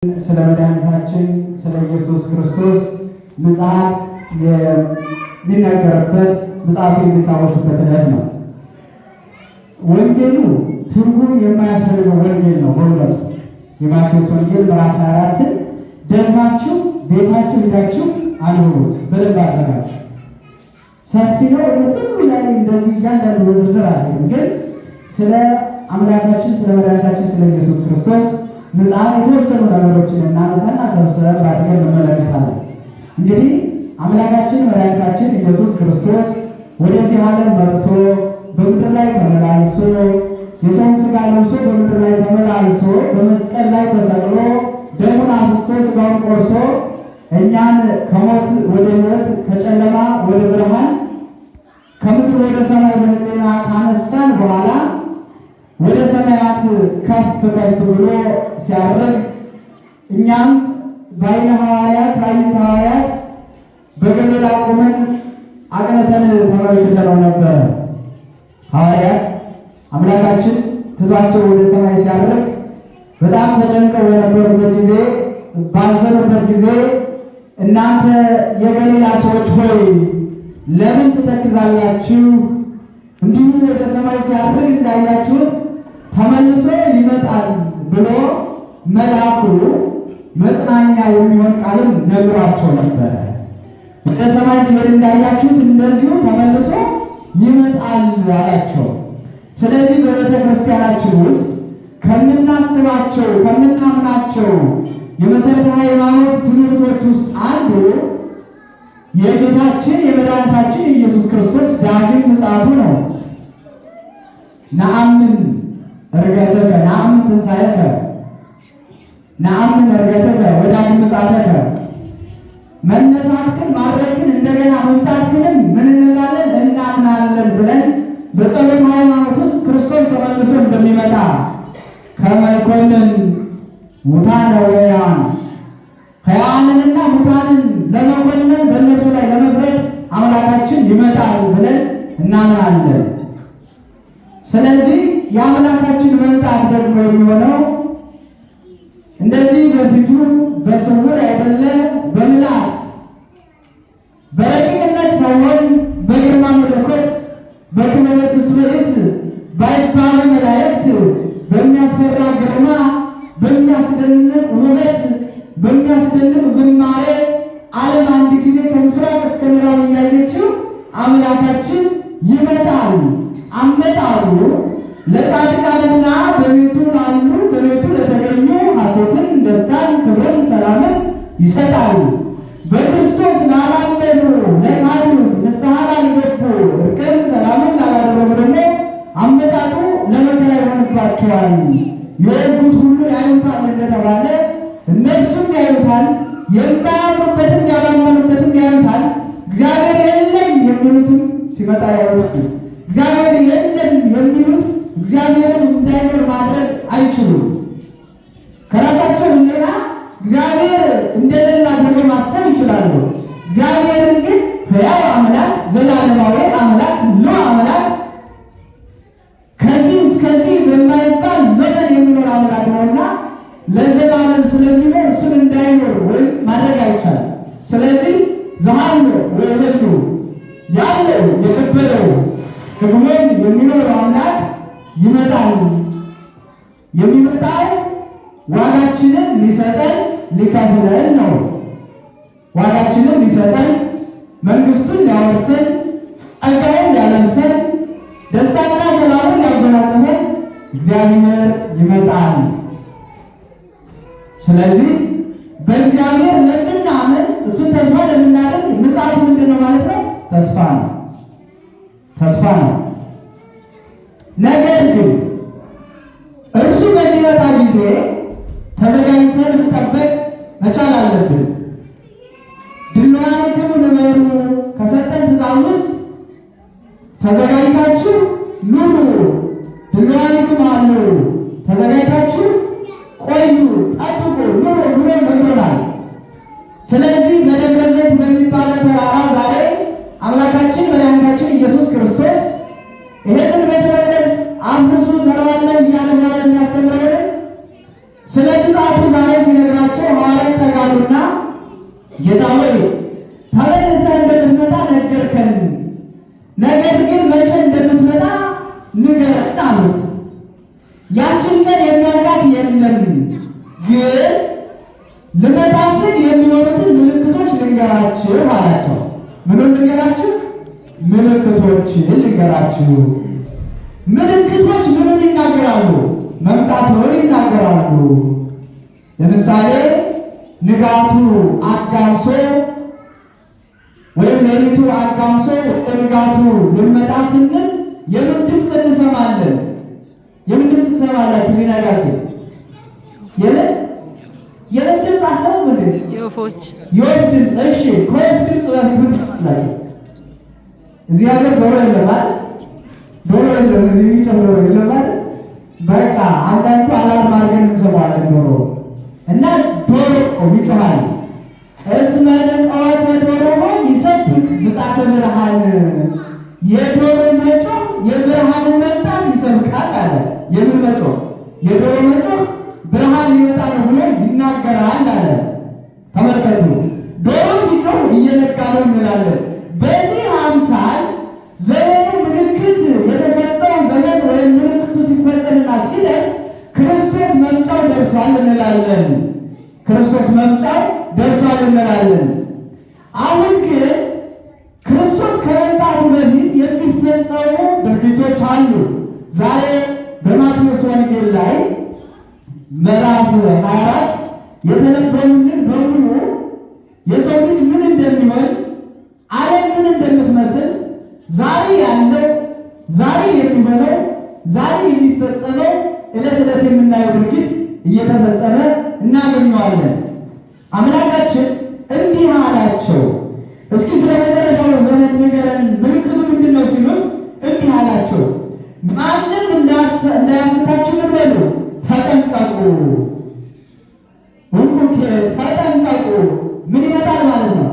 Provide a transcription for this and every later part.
ስለ መድኃኒታችን ስለ ኢየሱስ ክርስቶስ ምጽአት የሚነገርበት፣ ምጽአቱ የሚታወስበት ዕለት ነው። ወንጌሉ ትርጉም የማያስፈልገው ወንጌል ነው። በእውነቱ የማቴዎስ ወንጌል ምዕራፍ 24ን ደግማችሁ ቤታችሁ ሂዳችሁ አንብቡት በደንብ አድርጋችሁ። ሰፊ ነው። ሁሉ ላይ እንደዚህ እያንዳንዱ በዝርዝር አልሄድም፣ ግን ስለ አምላካችን ስለ መድኃኒታችን ስለ ኢየሱስ ክርስቶስ ምጽአት የተወሰኑ ነገሮችን እናነሳና ሰብሰብ አድርገን እንመለከታለን። እንግዲህ አምላካችን መድኃኒታችን ኢየሱስ ክርስቶስ ወደዚህ ዓለም መጥቶ በምድር ላይ ተመላልሶ፣ የሰውን ሥጋ ለብሶ በምድር ላይ ተመላልሶ፣ በመስቀል ላይ ተሰቅሎ፣ ደሙን አፍሶ፣ ሥጋውን ቆርሶ እኛን ከሞት ወደ ሕይወት፣ ከጨለማ ወደ ብርሃን፣ ከምድር ወደ ሰማይ በሕሊና ካነሳን በኋላ ወደ ሰማያት ከፍ ከፍ ብሎ ሲያርግ እኛም በዓይነ ሐዋርያት፣ በዓይንተ ሐዋርያት በገሊላ ቆመን አቅንተን ተመልክተነው ነበረ። ሐዋርያት አምላካችን ትቷቸው ወደ ሰማይ ሲያርግ በጣም ተጨንቀው በነበሩበት ጊዜ፣ ባዘኑበት ጊዜ "እናንተ የገሊላ ሰዎች ሆይ፣ ለምን ትተክዛላችሁ? እንዲሁ ወደ ሰማይ ሲያርግ እንዳያችሁት ተመልሶ ይመጣል" ብሎ መልአኩ መጽናኛ የሚሆን ቃልን ነግሯቸው ነበረ። ወደ ሰማይ ሲሄድ እንዳያችሁት እንደዚሁ ተመልሶ ይመጣል አላቸው። ስለዚህ በቤተ ክርስቲያናችን ውስጥ ከምናስባቸው፣ ከምናምናቸው የመሰረተ ሃይማኖት ትምህርቶች ውስጥ አንዱ የጌታችን የመድኃኒታችን ኢየሱስ ክርስቶስ ዳግም ምጽአቱ ነው። ነአምን ዕርገተከ፣ ነአምን ትንሣኤከ፣ ነአምን ዕርገተከ ወዳግም ምጽአተከ፣ መነሳትክን፣ ማድረግን፣ እንደገና መምጣትክንም ምን እንላለን? እናምናለን ብለን በጸሎት ሃይማኖት ውስጥ ክርስቶስ ተመልሶ እንደሚመጣ፣ ከመ ይኰንን ሙታነ ወሕያዋን፣ ሕያዋንንና ሙታንን ለመኮነን፣ በእነርሱ ላይ ለመፍረድ አምላካችን ይመጣል ብለን እናምናለን። ስለዚህ የአምላካችን መምጣት ደግሞ የሚሆነው እንደዚህ በፊቱ በስውር አይደለ፣ በምልአት በረቂቅነት ሳይሆን በግርማ መለኮት፣ በክበበ ትስብእት፣ ባይባለ መላእክት፣ በሚያስፈራ ግርማ፣ በሚያስደንቅ ውበት፣ በሚያስደንቅ ዝማሬ ዓለም አንድ ጊዜ ከምስራቅ እስከ ምዕራብ እያየችው አምላካችን ይመጣል። አመጣጡ ለጻድቃንና በቤቱ ላሉ፣ በቤቱ ለተገኙ ሐሴትን፣ ደስታን፣ ክብርን፣ ሰላምን ይሰጣል። በክርስቶስ ላላመኑ፣ ለካዱት፣ ንስሐ ላልገቡ፣ እርቅን ሰላምን ላላደረጉ ደግሞ አመጣጡ ለመከራ ይሆንባቸዋል። የወጉት ሁሉ ያዩታል እንደተባለ እነርሱም ያዩታል፣ የማያምኑበትም ያላመኑበትም ያዩታል። እግዚአብሔር የለም የሚሉትም ሲመጣ ያዩታል። እግዚአብሔር የለም የሚሉት እግዚአብሔርን እንዳይኖር ማድረግ አይችሉም። ከራሳቸው ሕሊና እግዚአብሔር እንደሌለ አድርገው ማሰብ ይችላሉ። እግዚአብሔርን ግን ሕያው አምላክ፣ ዘላለማዊ አምላክ፣ ሎ አምላክ፣ ከዚህ እስከዚህ በማይባል ዘመን የሚኖር አምላክ ነውና ለዘላለም ስለሚኖር እሱን እንዳይኖር ወይም ማድረግ አይቻልም። ስለዚህ ዘሀሎ ወይህሉ፣ ያለው፣ የነበረው፣ ደግሞም የሚኖረው አምላክ ይመጣል። የሚመጣው ዋጋችንን ሊሰጠን፣ ሊከፍለን ነው። ዋጋችንን ሊሰጠን፣ መንግስቱን ሊያወርሰን፣ ጸጋውን ሊያለብሰን፣ ደስታና ሰላሙን ሊያጎናጽፈን እግዚአብሔር ይመጣል። ስለዚህ በእግዚአብሔር ለምናምን፣ እሱን ተስፋ ለምናደርግ ምጽአቱ ምንድን ነው ማለት ነው? ተስፋ ነው። ተስፋ ነው። ነገር ግን እርሱ በሚመጣ ጊዜ ተዘጋጅተን ልንጠበቅ መቻል አለብን። ድልዋኒክሙ ንበሩ፣ ከሰጠን ትእዛዝ ውስጥ ተዘጋጅታችሁ ኑሩ፣ ድልዋኒክሙ አሉ፣ ተዘጋጅታችሁ ቆዩ፣ ጠብቁ፣ ኑሩ ብሎ ነግሮናል። ስለዚህ በደብረ ዘይት በሚባለው ተራራ ዛሬ አምላካችን መድኃኒታችን ኢየሱስ ክርስቶስ ይሄንን ቤተ መቅደስ አፍርሱ ሰራዋለሁ እያለ የሚያስተምረውን ስለ ምጽአቱ ዛሬ ሲነግራቸው ጌታ ሆይ ተመልሰህ እንደምትመጣ ነገርከን፣ ነገር ግን መቼ እንደምትመጣ ንገረን አሉት። ያችን ቀን የሚያውቃት የለም፣ ግን ልመጣ ስል የሚሆኑትን ምልክቶች ልንገራችሁ አላቸው። ምኑን ልንገራችሁ? ምልክቶችን ልንገራችሁ። ምልክቶች ምኑን ይናገራሉ? መምጣቱን ይናገራሉ። ለምሳሌ ንጋቱ አጋምሶ ወይም ሌሊቱ አጋምሶ ወደ ንጋቱ ልንመጣ ስንል የምን ድምፅ እንሰማለን? የምን ድምፅ ትሰማላችሁ? ሊነጋ ሲል የምን ድምፅ አሰሙም እንዴ? የወፎች የወፍ ድምፅ። እሺ፣ ከወፍ ድምፅ በፊት ምን ትሰማላችሁ? እዚህ ሀገር ዶሮ የለም አይደል? ዶሮ የለም፣ እዚህ የሚጮህ ዶሮ የለም አይደል? በቃ አንዳንዱ alarm አድርገን እንሰማዋለን ዶሮ እና ዶሮ ይጮሃል። እስመ ንቀወተ ዶሮ ይሰብክ ምጽአተ ብርሃን፣ የዶሮ መጮህ የብርሃንን መምጣት ይሰብካል አለ። የምን መጮህ? የዶሮ መጮህ ብርሃን ሊመጣ ነው ብሎ ይናገራል አለ። ተመልከቱ፣ ዶሮ ሲጮህ እየነጋ ነው እንላለን። በዚህ አምሳል ዘመኑ ምልክት የተሰጠው ዘመን ወይም ምልክቱ ሲፈጸምና ሲደርስ ክርስቶስ መምጫው ደርሷል እንላለን። ክርስቶስ መምጫው ደርሷል እንላለን። አሁን ግን ክርስቶስ ከመምጣቱ በፊት የሚፈጸሙ ድርጊቶች አሉ። ዛሬ በማቴዎስ ወንጌል ላይ ምዕራፍ 24 የተነበቡልን በሙሉ የሰው ልጅ ምን እንደሚሆን፣ ዓለም ምን እንደምትመስል፣ ዛሬ ያለው፣ ዛሬ የሚሆነው፣ ዛሬ የሚፈጸመው ዕለት ዕለት የምናየው ድርጊት እየተፈጸመ እናገኘዋለን። አምላካችን እንዲህ አላቸው፣ እስኪ ስለ መጨረሻው ዘመን ንገረን፣ ምልክቱ ምንድን ነው ሲሉት እንዲህ አላቸው፣ ማንም እንዳያስታችሁ ምን በሉ ተጠንቀቁ። እንኩኬ ተጠንቀቁ። ምን ይመጣል ማለት ነው?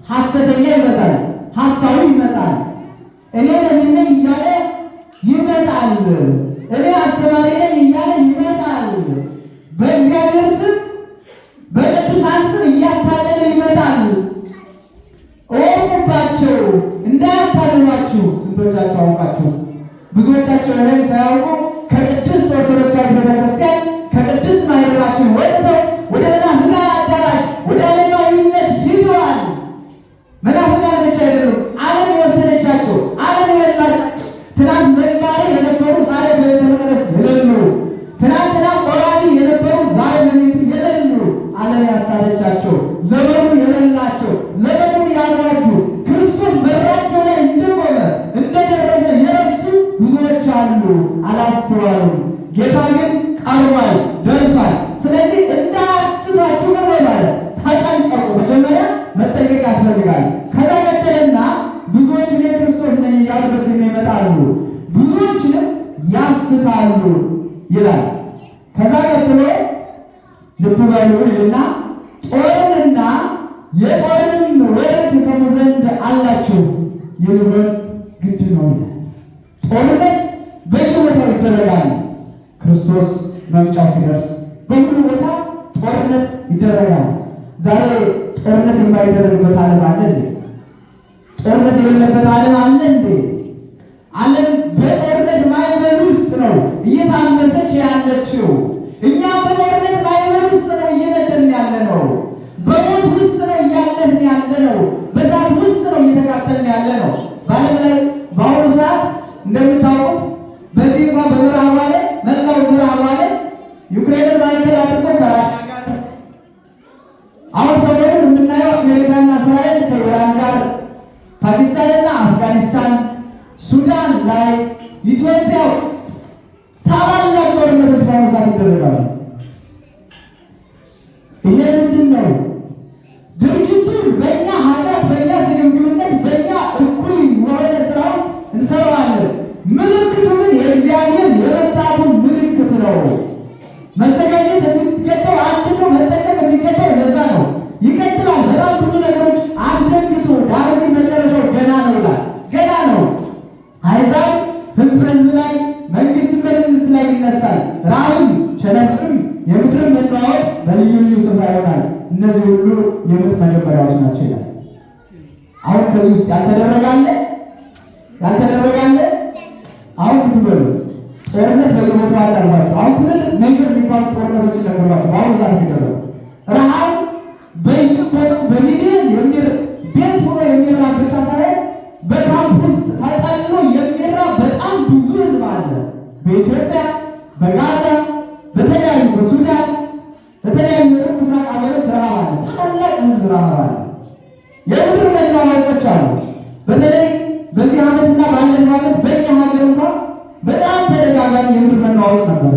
ሐሰተኛ ይበዛል፣ ሐሳዊ ይመጣል። እኔ ነቢይ ነኝ እያለ ይመጣል። እኔ አስተማሪ ነኝ እያለ ይመጣል። በእግዚአብሔር ስም በቅዱሳን ስም እያታለለ ይመጣል። እወቁባቸው፣ እንዳያታልሏችሁ። ስንቶቻችሁ አውቃችሁ? ብዙዎቻቸው ይህን ሳያውቁ ከቅድስት ኦርቶዶክሳዊት ቤተክርስቲያን ከቅድስት ማህደራችን ወጥተው ወደ መናፍቃን አዳራሽ ወደ ዓለማዊነት ሂደዋል። መናፍቃን ብቻ አይደሉም፣ ዓለም የወሰደቻቸው፣ ዓለም የበላቻቸው። ትናንት ዘማሪ የነበሩ ዛሬ በቤተ መቅደስ የሌሉ፣ ትናንትና ቆራቢ የነበሩ ዛሬ በቤቱ የሌሉ፣ ዓለም ያሳደቻቸው፣ ዘመኑ የበላቸው፣ ዘመኑን ያልዋጁ፣ ክርስቶስ በራቸው ላይ እንደቆመ እንደደረሰ የረሱ ብዙዎች አሉ፣ አላስተዋሉም። ጌታ ግን ቀርቧል፣ ደርሷል። ስለዚህ እንዳያስቷችሁ ምን በሉ አለ? ተጠንቀቁ። መጀመሪያ መጠንቀቅ ያስፈልጋል። ከዛ ቀጠለና ብዙዎች እኔ ክርስቶስ ነኝ እያሉ በስሜ ይመጣሉ፣ ብዙዎችንም ያስታሉ ይላል። ከዛ ቀጥሎ ልብ በሉ ይልና ጦርንና የጦርንም ወሬ ትሰሙ ዘንድ አላችሁ፣ ይህ ግድ ነው ይላል። ጦርነት በየቦታው ይደረጋል። ክርስቶስ መምጫው ሲደርስ በሁሉ ቦታ ጦርነት ይደረጋል። ዛሬ ጦርነት የማይደረግበት ዓለም አለ እንዴ? ጦርነት የሌለበት ዓለም አለ እንዴ? ዓለም በጦርነት ማዕበል ውስጥ ነው እየታመሰች ያለችው። እኛ በጦርነት ማዕበል ውስጥ ነው እየነደድን ያለ ነው። በሞት ውስጥ ነው እያለፍን ያለ ነው። በእሳት ውስጥ ነው እየተቃጠልን ያለ ነው። በዓለም ላይ በአሁኑ ሰዓት እንደምታውቁት በዚህ እንኳን በምዕራቡ ዓለም መላው ምዕራቡ ዓለም ዩክሬንን ማዕከል አድርጎ ከራሽያ ጋር፣ አሁን ሰሞኑን የምናየው አሜሪካና እስራኤል ከኢራን ጋር፣ ፓኪስታንና አፍጋኒስታን፣ ሱዳን ላይ፣ ኢትዮጵያ ውስጥ ታላላቅ ጦርነቶች በአሁኑ ሰዓት ይደረጋሉ። ይሄ ምንድን ነው? ድርጊቱን በእኛ ኃጢአት፣ በእኛ ስግብግብነት፣ በእኛ እኩይ የሆነ ስራ ውስጥ እንሰራዋለን። ምልክቱ ግን የእግዚአብሔር የመምጣቱ ምልክት ነው። መዘጋጀት የሚገባው አንድ ሰው መጠንቀቅ የሚገባው ለዛ ነው። ይቀጥላል። በጣም ብዙ ነገሮች አትደንግጡ፣ ዳሩ ግን መጨረሻው ገና ነው ይላል። ገና ነው። አሕዛብ ሕዝብ በሕዝብ ላይ፣ መንግስት በመንግስት ላይ ይነሳል። ረሃብም ቸነፈርም የምድርም መናወጥ በልዩ ልዩ ስፍራ ይሆናል። እነዚህ ሁሉ የምጥ መጀመሪያዎች ናቸው ይላል። አሁን ከዚህ ውስጥ ያልተደረገ አለ? ያልተደረገ አለ? አሁን ልብ በሉ። ጦርነት በየቦታው አለ አልኳቸው። አሁን ትልልቅ major የሚባሉ ጦርነቶችን ነገርኳቸው። በአሁኑ ሰዓት የሚደረጉ ረሃብ በየቦታው በሚሊዮን ቤት ሆኖ የሚራብ ብቻ ሳይሆን በካምፕ ውስጥ ተጠልሎ የሚራብ በጣም ብዙ ህዝብ አለ። በኢትዮጵያ፣ በጋዛ፣ በተለያዩ በሱዳን፣ በተለያዩ የሩቅ ምስራቅ ሀገሮች ረሃብ አለ። ታላቅ ህዝብ ረሃብ አለ። የምድር መናወጾች አሉ። በተለይ በዚህ ዓመትና ባለፈው ዓመት በእኛ ሀገር እንኳን በጣም ተደጋጋሚ የምድር መናወጽ ነበረ።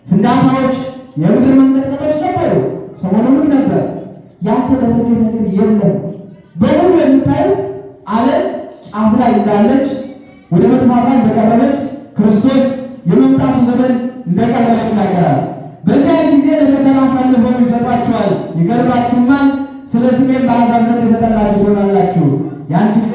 ፍንዳታዎች፣ የምድር መንቀጥቀጦች ነበሩ። ሰሞኑንም ነበር። ያልተደረገ ነገር የለም። በሙሉ የምታዩት ዓለም ጫፍ ላይ እንዳለች፣ ወደ መጥፋቷ እንደቀረበች፣ ክርስቶስ የመምጣቱ ዘመን እንደቀረበ ይናገራል። በዚያን ጊዜ ለመከራ አሳልፈው ይሰጧችኋል፣ ይገድሏችሁማል። ስለ ስሜም በአሕዛብ ዘንድ የተጠላችሁ ትሆናላችሁ። ያን ጊዜ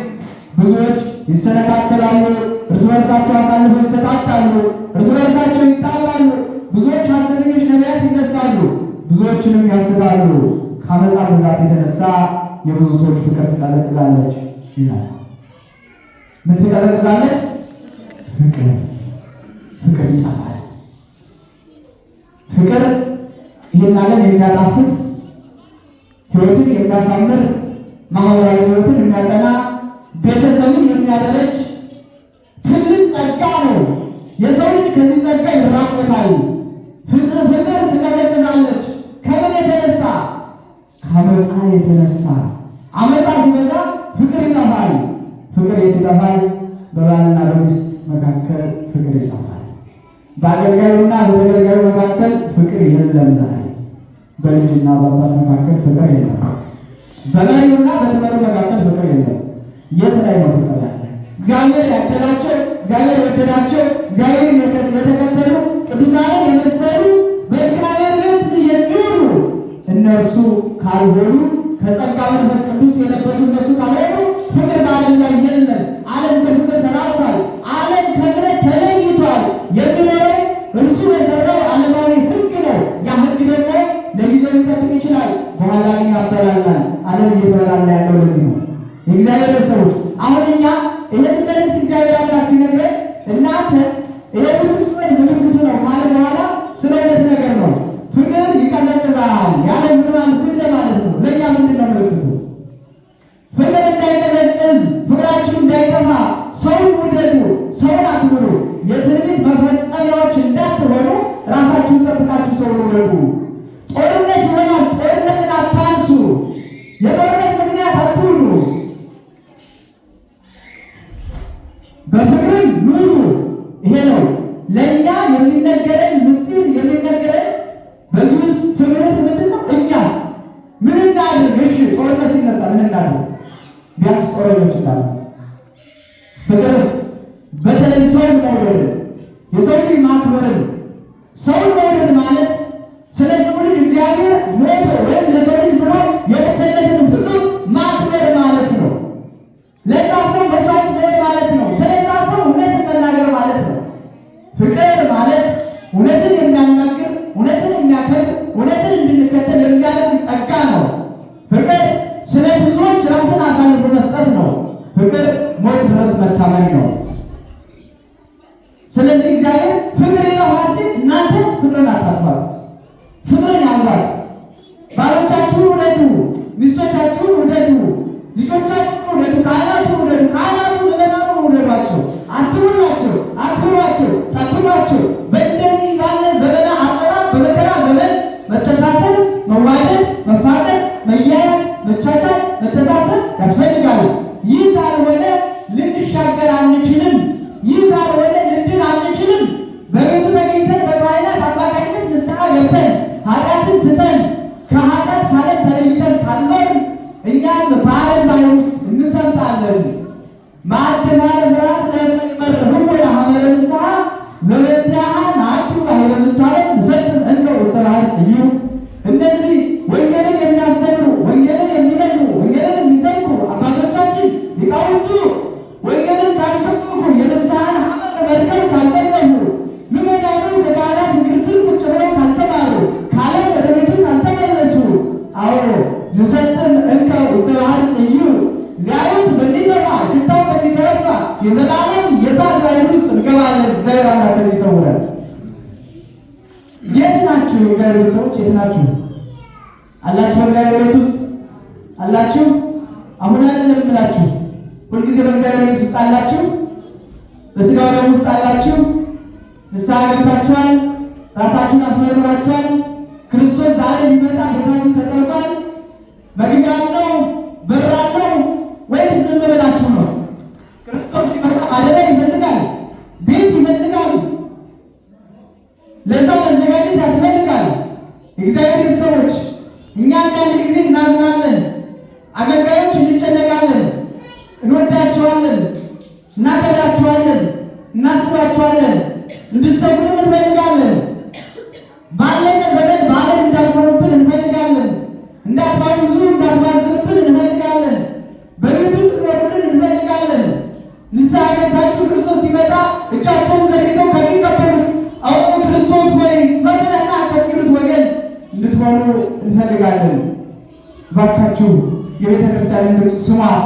ብዙዎች ይሰነካከላሉ፣ እርስ በርሳቸው አሳልፈው ይሰጣጣሉ፣ እርስ በርሳቸው ይጣላሉ። ብዙዎች ሐሰተኞች ነቢያት ይነሳሉ፣ ብዙዎችንም ያስታሉ። ከዓመፃ ብዛት የተነሳ የብዙ ሰዎች ፍቅር ትቀዘቅዛለች ይላል። ምን ትቀዘቅዛለች? ፍቅር። ፍቅር ይጠፋል። ፍቅር ይህን ዓለም የሚያጣፍጥ፣ ሕይወትን የሚያሳምር፣ ማህበራዊ ሕይወትን የሚያጸና፣ ቤተሰብን የሚያደረጅ ትልቅ ጸጋ ነው። የሰው ልጅ ከዚህ ጸጋ ይራቆታል። ፍቅር ትቀዘቅዛለች። ከምን የተነሳ? ከአመፃ የተነሳ። አመፃ ሲበዛ ፍቅር ይጠፋል። ፍቅር የት ይጠፋል? በባልና በሚስት መካከል ፍቅር ይጠፋል። በአገልጋዩና በተገልጋዩ መካከል ፍቅር የለም። ዛሬ በልጅና በአባት መካከል ፍቅር የለም። በመሪውና በተመሪው መካከል ፍቅር የለም። የት ላይ ነው ፍቅር ያለ? እግዚአብሔር ያደላቸው፣ እግዚአብሔር የወደዳቸው፣ እግዚአብሔርን የተከተሉ፣ ቅዱሳንን የመሰሉ፣ በእግዚአብሔር ቤት የሚውሉ እነርሱ ካልሆኑ፣ ከጸጋ መንፈስ ቅዱስ የለበሱ እነሱ ካልሆኑ ፍቅር በዓለም ላይ የለም። ዓለም ከፍቅር ተራርቷል። ዓለም ከእምነት ተለይቷል። የሚኖረው እርሱ የሰራው ዓለማዊ ሕግ ነው። ያ ሕግ ደግሞ ለጊዜው ሊጠብቅ ይችላል፣ በኋላ ግን ያበላላል። ዓለም እየተበላላ ያለው ለዚህ ነው። የእግዚአብሔር ቤተሰቦች፣ አሁን እኛ ይህን መልእክት እግዚአብሔር አምላክ ሲነግረን እናንተ ይሄ ሁሉ ጽፈት ምልክቱ ነው ካለ በኋላ ስለ እውነት ነገር ነው። ፍቅር ይቀዘቅዛል ያለ ምን ማለት ምን ለማለት ነው? ለእኛ ምንድን ነው ምልክቱ? ፍቅር እንዳይቀዘቅዝ፣ ፍቅራችሁ እንዳይጠፋ ሰውን ውደዱ፣ ሰውን አክብሩ። የትንቢት መፈጸሚያዎች እንዳትሆኑ ራሳችሁን ጠብቃችሁ ሰውን ውደዱ። ጦርነት ይሆናል፣ ጦርነትን አታንሱ። የጦርነት ምክንያት አትሁኑ። በፍቅርም ኑሩ። ይሄ ነው ለእኛ የሚነገረን ምስጢር፣ የሚነገረን በዚህ ውስጥ ትምህርት ምንድን ነው? እኛስ ምን እናድርግ? እሺ ጦርነት ሲነሳ ምን እናድርግ? ቢያንስ ጦረኞች እንዳሉ ፍቅርስ፣ በተለይ ሰውን መውደድን፣ የሰው ልጅ ማክበርን። ሰውን መውደድ ማለት ስለ ሰው ልጅ እግዚአብሔር ሞቶ ወይም ለሰው ልጅ ብሎ የሞተለትን ፍጡር ማክበር ማለት ነው። ለዛ ሰው መስዋዕት መሆን ማለት ነው። ስለዛ ሰው እውነትን መናገር ማለት ነው። ፍቅር ማለት እውነትን የሚያናግር፣ እውነትን የሚያከብር፣ እውነትን እንድንከተል የሚያደርግ ጸጋ ነው። ፍቅር ስለ ብዙዎች ራስን አሳልፎ መስጠት ነው። ፍቅር ሞት ድረስ መታመን ነው። ስለዚህ እግዚአብሔር ፍቅር ይለዋል ሲል እናንተ ፍቅርን አታጥፏት፣ ፍቅርን ያዟት። ባሎቻችሁን ውደዱ፣ ሚስቶቻችሁን ውደዱ፣ ልጆቻችሁን ውደዱ፣ ካህናቱን ውደዱ። ካህናቱ ምዕመናኑን ውደዷቸው፣ አስቡላቸው፣ አክብሯቸው፣ ጠብቋቸው። በእንደዚህ ባለ ዘመነ አጸባ፣ በመከራ ዘመን መተሳሰብ፣ መዋደድ፣ መፋቀር፣ መያያዝ፣ መቻቻል፣ መተሳሰብ ያስፈልጋል። ይህ ካልሆነ ልንሻገር አንችልም። ይህ ካልሆነ ልንድን አንችልም። በቤቱ ተገኝተን በካህናት አማካኝነት ንስሐ ገብተን፣ ኃጢአትን ትተን፣ ከኃጢአት ካለም ተለይተን ካልኖርን እኛም በዓለም ባህር ውስጥ እንሰምጣለን። ማዕድ ማለ ፍርሃት ለመርህዎ ለሐመረ ንስሐ ዘበእንቲአሃ ንአቱ ባሕረ ዝንቱ ዓለም ንሰጥም እንከ ውስተ ባሕር ጽዩ። እነዚህ ወንጌልን የሚያስተምሩ፣ ወንጌልን የሚነግሩ፣ ወንጌልን የሚሰብኩ አባቶቻችን ሊቃውንቱ ወንጌልን ካልሰበኩ፣ የንስሐን ሐመር መርከብ ካልቀዘፉ፣ ምዕመናኑ ከካህናት እግር ስር ቁጭ ብለው ካልተማሩ፣ ከዓለም ወደ ቤቱ ካልተመለሱ፣ አዎ ንሰጥም እንከ ውስተ ባህር ጽዩ ሊያዩት በሚገባ ሽታው በሚከረፋ የዘላለም የእሳት ባህር ውስጥ እንገባለን። እግዚአብሔር አምላክ ከዚህ ይሰውራል። የት ናችሁ? የእግዚአብሔር ሰዎች የት ናችሁ? አላችሁ? በእግዚአብሔር ቤት ውስጥ አላችሁ? አሁን አይደለም የምላችሁ፣ ሁልጊዜ በእግዚአብሔር ቤት ውስጥ አላችሁ? በስጋው ደም ውስጥ አላችሁ? ንስሐ ገብታችኋል? ራሳችሁን አስመርምራችኋል? ክርስቶስ ዛሬ ቢመጣ ቤታችሁ ተጠርጓል? መግቢያም ነው በራም ነው ወይስ ዝም ብላችሁ ነው? ክርስቶስ ሲመጣ ማደሪያ ይፈልጋል፣ ቤት ይፈልጋል። ለዛ መዘጋጀት ያስፈልጋል። እግዚአብሔር ሰዎች እኛ አንዳንድ ጊዜ እናዝናለን፣ አገልጋዮች እንጨነቃለን፣ እንወዳቸዋለን፣ እናከብራቸዋለን፣ እናስባቸዋለን፣ እንድሰሙንም እንፈልጋለን። ባለቀ ዘመን በዓለም እንዳትኖሩብን እንፈልጋለን። እንዳትባዙ እንዳትባዝኑብን እንፈልጋለን። በቤቱ እንድትኖሩልን እንፈልጋለን። ንስሐ ገብታችሁ ክርስቶስ ሲመጣ እጃቸውን ዘርግተው ከሚቀበሉት አዎ ክርስቶስ ወይ ፈጥነህና ከሚሉት ወገን እንድትሆኑ እንፈልጋለን። እባካችሁ የቤተ ክርስቲያንን ድምፅ ስሟት።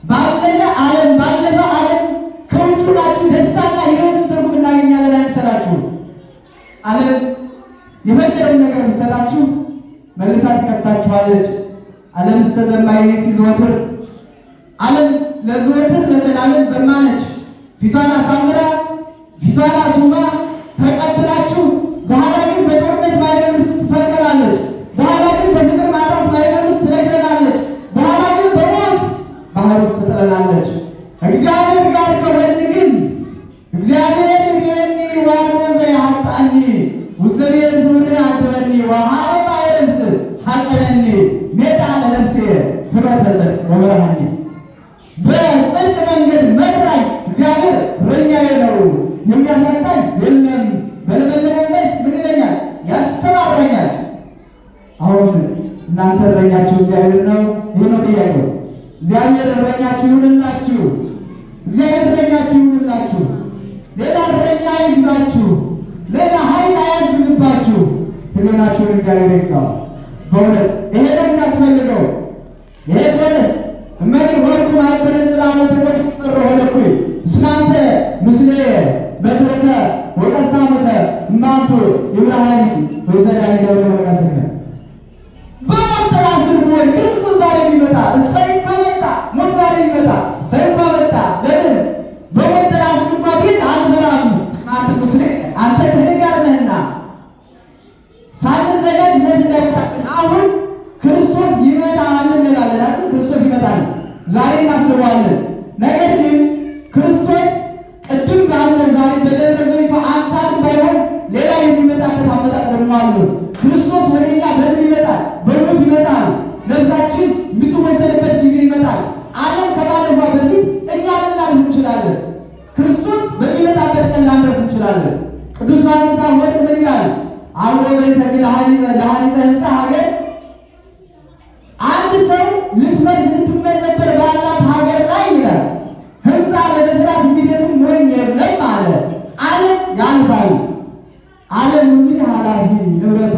ባለፈ ዓለም ባለፈ ዓለም ከውጭ ናችሁ ደስታና የሕይወትን ትርጉም እናገኛለን አይምሰላችሁ። ዓለም የፈቀደውን ነገር ብትሰጣችሁ መልሳ ትከሳችኋለች። ዓለም እስከ ዘማይት ዘወትር ዓለም ለዘወትር ለዘላለም ዘማነች። ፊቷን አሳምራ ፊቷን አስውባ ተቀብላችሁ በኋላ ግን በጦርነት ማዕበል ውስጥ ትሰብከናለች። በኋላ ግን በፍቅር ማጣት ማዕበል ውስጥ ትነግረናለች። በኋላ ግን በሞት ባህር ውስጥ ትጥለናለች። እግዚአብሔር ጋር ከሆን ግን እግዚአብሔር ይቤኒ ዋኖ ዘያኃጥአኒ ውስተ ብሔር ስውር አድረኒ ወሀበ ማዕረፍት ሐፀነኒ ሜጣ ለነፍሴ ፍኖተ ጽድቅ ወመርሐኒ። በጽድቅ መንገድ መራኝ። እግዚአብሔር እረኛዬ ነው፣ የሚያሳጣኝ የለም። በለመለመው መስክ ምን ይለኛል? ያሰማራኛል። አሁን እናንተ እረኛችሁ እግዚአብሔር ነው። ይህ ነው ጥያቄው። እግዚአብሔር እረኛችሁ ይሁንላችሁ። እግዚአብሔር እረኛችሁ ይሁንላችሁ። ሌላ እረኛ አይግዛችሁ። ሌላ ኃይል አያዝዝባችሁ። ሕሊናችሁን እግዚአብሔር ይግዛው። በእውነት ይሄ ነው የሚያስፈልገው። ይሄ ከሆነስ እመኒ ወርቁ ማእከለ ጽላሎተ ሞት ሆነኩኝ እስመ አንተ ምስሌየ በትርከ ወቀስታሙከ እማንቱ ይብርሃኒ ወይሰዳኒ ገብረ መቅደስከ። በሞት ጥላ ስር ብሆን ክርስቶስ ዛሬ ቢመጣ እሰይ እንኳ መጣ። ሞት ዛሬ ቢመጣ እሰይ እንኳ መጣ። ለምን በሞት ጥላ ስር እንኳ ብሄድ አልፈራም። እስመ አንተ ምስሌየ አንተ ከእኔ ጋር ነህና። ሳንዘጋጅ ሞት እንዳይመጣብን አሁን ክርስቶስ ይመጣል እንላለን አይደል? ክርስቶስ ይመጣል ዛሬ እናስበዋለን። ነገር ግን ክርስቶስ ቅድም ባልነው ዛሬ በደብረ ዘይቱ አምሳልም ባይሆን ሌላ የሚመጣበት አመጣጥ ደግሞ አለው። ክርስቶስ ወደኛ በምን ይመጣል? በሞት ይመጣል። ነፍሳችን የምትወሰድበት ጊዜ ይመጣል። ዓለም ከማለፏ በፊት እኛ ልናልፍ እንችላለን። ክርስቶስ በሚመጣበት ቀን ላንደርስ እንችላለን። ቅዱስ ዮሐንስ አፈወርቅ ምን ይላል? አልቦ ዘይተክል ለሐኒፀ ሕንፃ ሀገር። አንድ ሰው ልትፈርስ ልትመዘበር ባላት ሀገር ላይ ይላል ሕንፃ ለመስራት የሚደክም ሞኝ የለም አለ። ዓለም ያልፋል። ዓለም ምን ኃላፊ ንብረቱ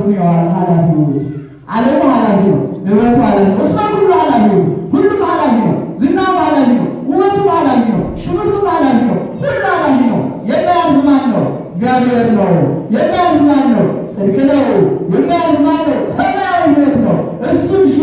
ኃላፊ ውእቱ። ዓለሙ ኃላፊ ነው፣ ንብረቱ ኃላፊ ነው። እስመ ኩሉ ኃላፊ ውእቱ፣ ሁሉም ኃላፊ ነው። ዝናው ኃላፊ ነው፣ ውበቱም ኃላፊ ነው፣ ትምህርቱም ኃላፊ ነው። ሁሉ ኃላፊ ነው። የማያልፍ ማን ነው? እግዚአብሔር ነው። የማያልፍ ማን ነው? ጽድቅ ነው። የማያልፍ ማን ነው? ሰማያዊ ሕይወት ነው። እሱን ሹ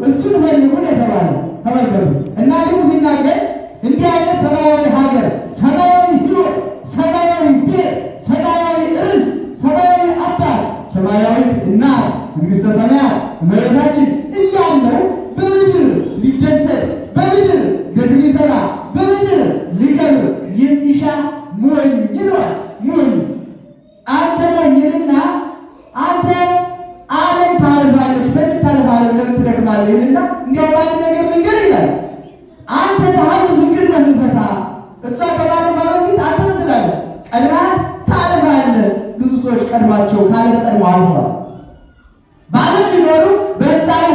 እሱን ፈልጉ ነው የተባለው። ተመልከቱ እና ደግሞ ሲናገር እንዲህ አይነት ሰማያዊ ሀገር፣ ሰማያዊ ሕይወት፣ ሰማያዊ ቤት፣ ሰማያዊ ርስት፣ ሰማያዊ አባት፣ ሰማያዊት እናት፣ መንግሥተ ሰማያት እመቤታችን እያለው በምድር ሊደሰት በምድር ቤት ሊሰራ በምድር ሊከብር የሚሻ ሞኝ ይለዋል። ሞኝ አንተ ሞኝንና አንተ ዓለም ታልፋለች፣ በምታልፍ ዓለም ለምን ትደክማለህ? ይልና እንዲያውም አንድ ነገር ልንገር ይላል። አንተ ተሀልፍ ግድመ ህልፈታ፣ እሷ ከማለፏ በፊት አንተ ምን ትላለህ? ቀድማት ታልፋለህ። ብዙ ሰዎች ቀድማቸው ከዓለም ቀድመው አልፈዋል። በዓለም ሊኖሩ በህንፃ ላይ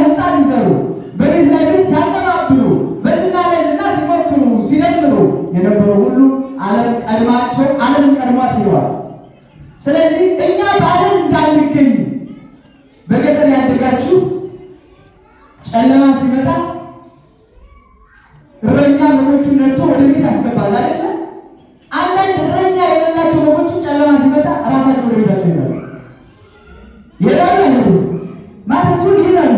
ጨለማ ሲመጣ እረኛ በጎቹን ነድቶ ወደ ቤት ያስገባል አይደለ? አንዳንድ እረኛ የሌላቸው በጎችን ጨለማ ሲመጣ ራሳቸው ወደ ቤታቸው ይሄዳሉ። ይሄዳሉ አይሄዱም? ማታ ሲሆን ይሄዳሉ።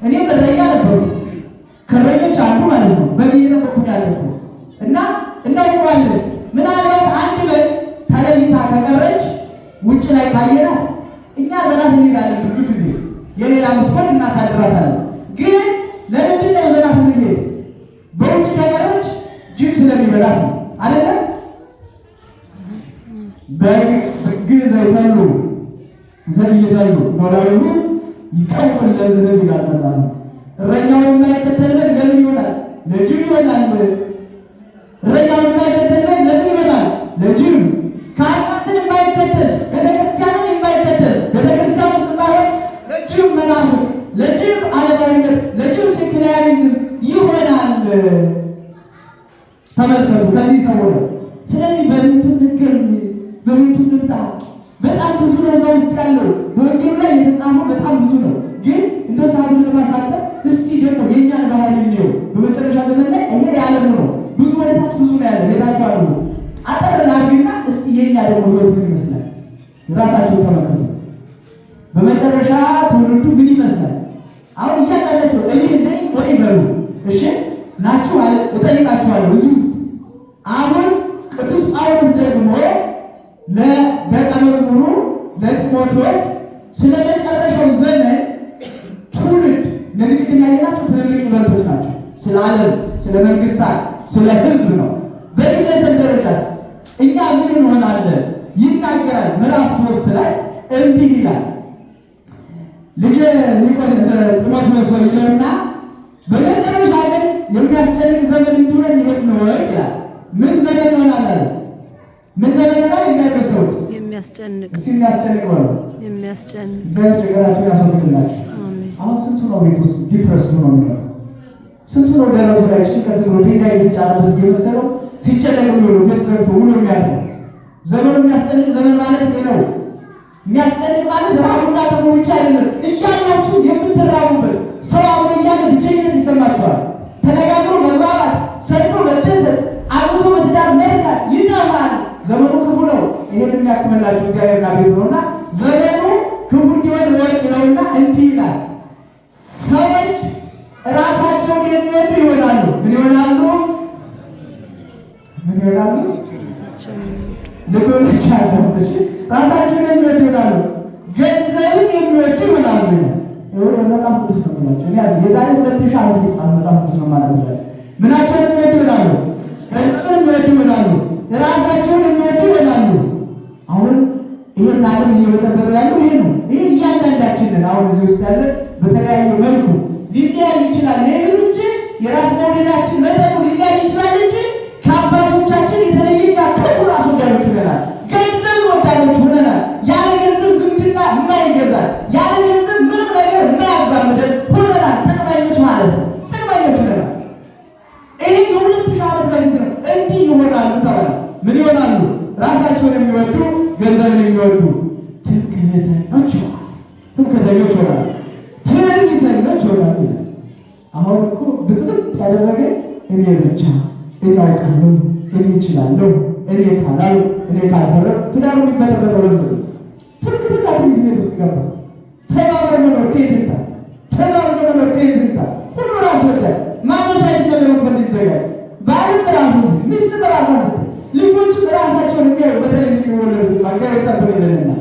እኔም እረኛ ነበሩ፣ ከእረኞች አንዱ ማለት ነው። በግ እየጠበኩ ነው ያለኩ እና እናውቀዋለን። ምናልባት አንድ በግ ተለይታ ከቀረች ውጭ ላይ ካየናት እኛ ዘናት እንሄዳለን። ብዙ ጊዜ የሌላ ምትሆን እናሳድራታለን። ግን ለምንድን ነው ዘናት የምንሄድ? በውጭ ከቀረች ጅብ ስለሚበላት ነው አይደለም? በግ ዘይተሉ ዘይተሉ ኖላዊሁ ይቀውል ለዝህብ ይላል መጽሐፍ። እረኛውን የማይከተል በግ ለምን ይሆናል? ለጅብ ይሆናል። እረኛውን የማይከተል በግ ለምን ይሆናል? ለጅብ። ካህናትን የማይከተል፣ ቤተክርስቲያንን የማይከተል፣ ቤተክርስቲያን ውስጥ የማይሆን ለጅብ መናፍቅ፣ ለጅብ ዓለማዊነት፣ ለጅብ secularism ይሆናል። ተመልከቱ፣ ከዚህ ሰው ነው። ስለዚህ በቤቱ እንገኝ፣ በቤቱ እንምጣ። በጣም ብዙ ነው እዛ ውስጥ ያለው፣ በወንጌሉ ላይ የተጻፈው በጣም ብዙ ነው። ግን እንደው ሰዓቱን ለማሳጠር እስቲ ደግሞ የእኛን ባህሪ እንየው። በመጨረሻ ዘመን ላይ ይሄ የዓለሙ ነው፣ ብዙ ወደታች ብዙ ነው ያለው፣ ቤታቸው አሉ። አጠር ላድርግና እስቲ የእኛ ደግሞ ህይወት ምን ይመስላል? ራሳቸውን ተመልከቱ። በመጨረሻ ትውልዱ ምን ይመስላል? አሁን እያንዳንዳቸው እኔ ነኝ ወይ በሉ። እሺ ናችሁ ማለት እጠይቃችኋለሁ እዚህ ውስጥ። አሁን ቅዱስ ጳውሎስ ደግሞ ለደቀ መዝሙሩ ለጢሞቴዎስ ስለ መጨረሻው ዘመን ትውልድ፣ እነዚህ ቅድም ያየናቸው ትልልቅ event ኦች ናቸው። ስለ ዓለም፣ ስለ መንግስታት፣ ስለ ህዝብ ነው። በግለሰብ ደረጃስ እኛ ምን እንሆናለን ይናገራል። ምዕራፍ 3 ላይ እንዲህ ይላል። ልጄ ጢሞቴዎስ ሆይ ይለውና በመጨረሻ ግን የሚያስጨንቅ ዘመን እንዲሆን ይሄን እወቅ ይላል። ምን ዘመን ይሆናል አለ? ምን ዘመን ይሆናል? እግዚአብሔር ሰዎች የሚያስጨንቅ። እስቲ የሚያስጨንቅ በሉ። የሚያስጨንቅ። እግዚአብሔር ጭንቀታችሁን ያስወግድላችሁ። አሜን። አሁን ስንቱ ነው ቤት ውስጥ depressed ነው የሚኖረው? ስንቱ ነው ደረቱ ላይ ጭንቀት ዝም ብሎ ድንጋይ የተጫነበት እየመሰለው ሲጨነቅ የሚውለው፣ ቤት ዘግቶ ውሎ የሚያድረው? ዘመኑ የሚያስጨንቅ ዘመን ማለት ይሄ ነው። የሚያስጨንቅ ማለት ረሃቡና ጥሙ ብቻ አይደለም። እያላችሁ የምትራቡበት፣ ሰው አብሮ እያለ ብቸኝነት ይሰማችኋል። ተነጋግሮ መግባባት፣ ሰርቶ መደሰት፣ አግብቶ በትዳር መርካት ይጠፋል። ዘመኑ ክፉ ነው። ይሄን የሚያክምላችሁ እግዚአብሔርና ቤቱ ነውና ዘመኑ ክፉ እንዲሆን እወቅ ይለውና እንዲህ ይላል። ሰዎች ራሳቸውን የሚወዱ ይሆናሉ። ምን ይሆናሉ? ምን ይሆናሉ? ልብ ብላችሁ አዳምጡ። እሺ፣ ራሳቸውን የሚወዱ ይሆናሉ፣ ገንዘብን የሚወዱ ይሆናሉ። ይሄ መጽሐፍ ቅዱስ ነው የሚላቸው። እኔ የዛሬ 2000 ዓመት የተጻፈ መጽሐፍ ቅዱስ ነው ማለት ነው። ምናቸውን የሚወዱ ይሆናሉ? ገንዘብን የሚወዱ ይሆናሉ፣ ራሳቸውን የሚወዱ ይሆናሉ። አሁን ይሄን ዓለም እየበጠበጠው ያለው ይሄ ነው። ይሄ እያንዳንዳችንን አሁን እዚህ ውስጥ ያለ በተለያየ መልኩ ሊለያይ ይችላል level ኡ እንጂ፣ የራስ መውደዳችን መጠኑ ሊለያይ ይችላል እንጂ ከአባቶቻችን የተለየ እኛ ክፉ ራስ ወዳዶች ሆነናል። ገንዘብን ወዳዶች ሆነናል። ያለ ገንዘብ ዝምድና የማይገዛል፣ ያለ ገንዘብ ምንም ነገር የማያዛምደን ሆነናል። ጥቅመኞች ማለት ነው። ጥቅመኞች ሆነናል። ይሄ የ2000 ዓመት በፊት ነው። እንዲህ ይሆናሉ ተባለ። ምን ይሆናሉ? ራሳቸውን የሚወዱ፣ ገንዘብን የሚወዱ፣ ትምክህተኞች ይሆናሉ። ትምክህተኞች ይሆናሉ። ትዕቢተኞች ይሆናሉ ይላል። አሁን እኮ ብጥብጥ ያደረገ እኔ ብቻ፣ እኔ አውቃለሁ፣ እኔ እችላለሁ፣ እኔ ካላሉ፣ እኔ ካልፈረም ትዳሩ የሚበጠበጠው ለምንድን ነው? ትምክህትና ትዕቢት ቤት ውስጥ ገባ። ተባብሮ መኖር ከየት ይምጣ? ተዛዝኖ መኖር ከየት ይምጣ? ሁሉ ራስ ወዳድ። ማነው ሳይትነት ለመክፈት ይዘጋል? ባልም ራሱን ሲል፣ ሚስትም ራሷን ስትል፣ ልጆችም ራሳቸውን የሚያዩ፣ በተለይ እዚህ የሚወለዱት እግዚአብሔር ይጠብቅልንና፣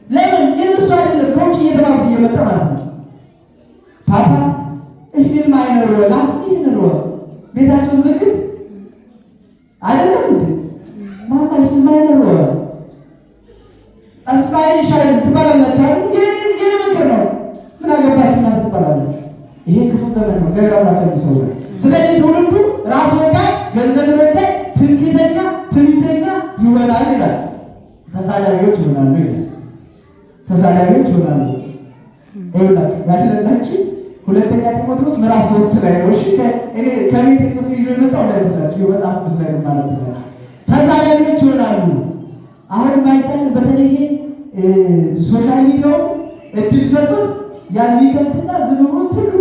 ለምን የእነሱ አይደለም፣ ከውጭ እየተማሩት እየመጣ ማለት ነው። "Papa, ich will meine Ruhe, lass mich in Ruhe." ቤታቸውን ዝግት አይደለም እንዴ? "Mama, ich will meine Ruhe." "ተስፋዬን ሻይን" ትባላላችሁ አይደል? የኔ ምክር ነው። ምን አገባችሁ እናንተ ትባላላችሁ። ይሄ ክፉ ዘመን ነው። እግዚአብሔር አምላክ ከዚህ ሰው ነው። ስለዚህ ትውልዱ ራስ ወዳድ፣ ገንዘብን ወዳድ፣ ትምክህተኛ፣ ትዕቢተኛ ይሆናል ይላል። ተሳዳቢዎች ይሆናሉ ይላል። ተሳዳቢዎች ይሆናሉ። ይኸውላችሁ ያለላችሁ ሁለተኛ ጢሞቴዎስ ምዕራፍ 3 ላይ ነው። እሺ፣ እኔ ከቤት ጽፌ ይዞ የመጣው እንዳይመስላችሁ፣ የመጽሐፍ ቅዱስ ላይ ነው ማለት ነው። ተሳዳቢዎች ይሆናሉ። አሁን የማይሳደብ፣ በተለይ social media ው እድል ሰጡት፣ ያ የሚከፍትና ዝም ብሎ ትልቁ